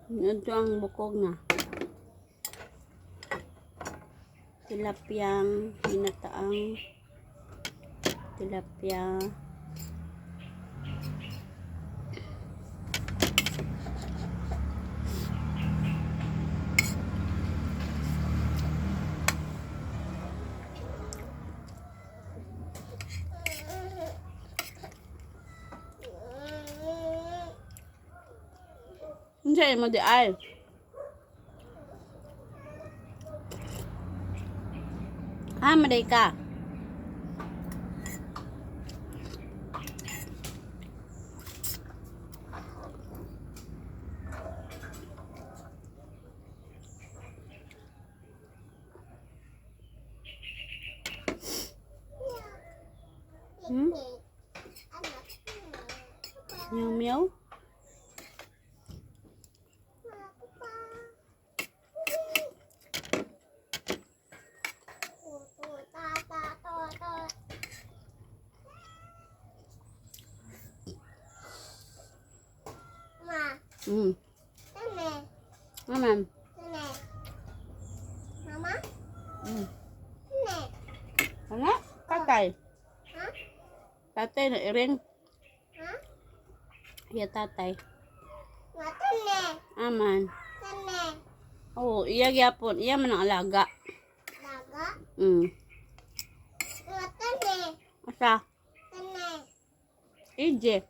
Ito ang bukog na. Tilapiyang ginataang tilapia. Unsa mo di ay? Ah, maday ka. Meow meow. Ma, tene, Mama. Tene. Mama, tene. Ano? Tatay. Ha? Tatay na iring. Ha? Iya tatay. Ma, tene, Aman. Tene. Oo, iya gyapon. Iya man ang alaga. Laga. Ma, tene, Asa? Tene. EJ.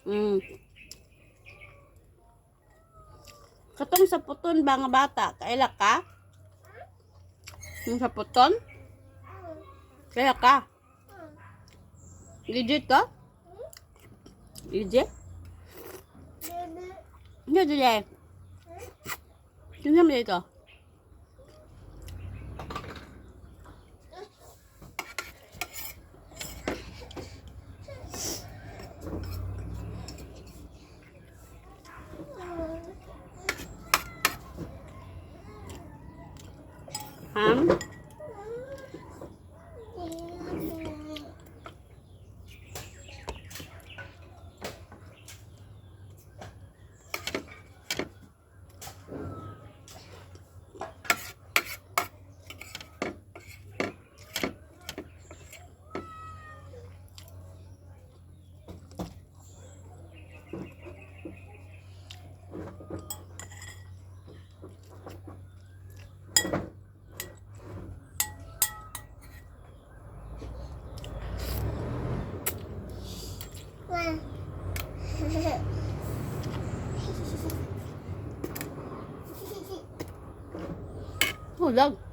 Iye, Katong sa puton ba nga bata? Kaila ka? Yung sa puton? Kaila ka? Legit ka? EJ? Bebe. Hindi, hindi. Tingnan mo dito. Ham? Ma. Hulag.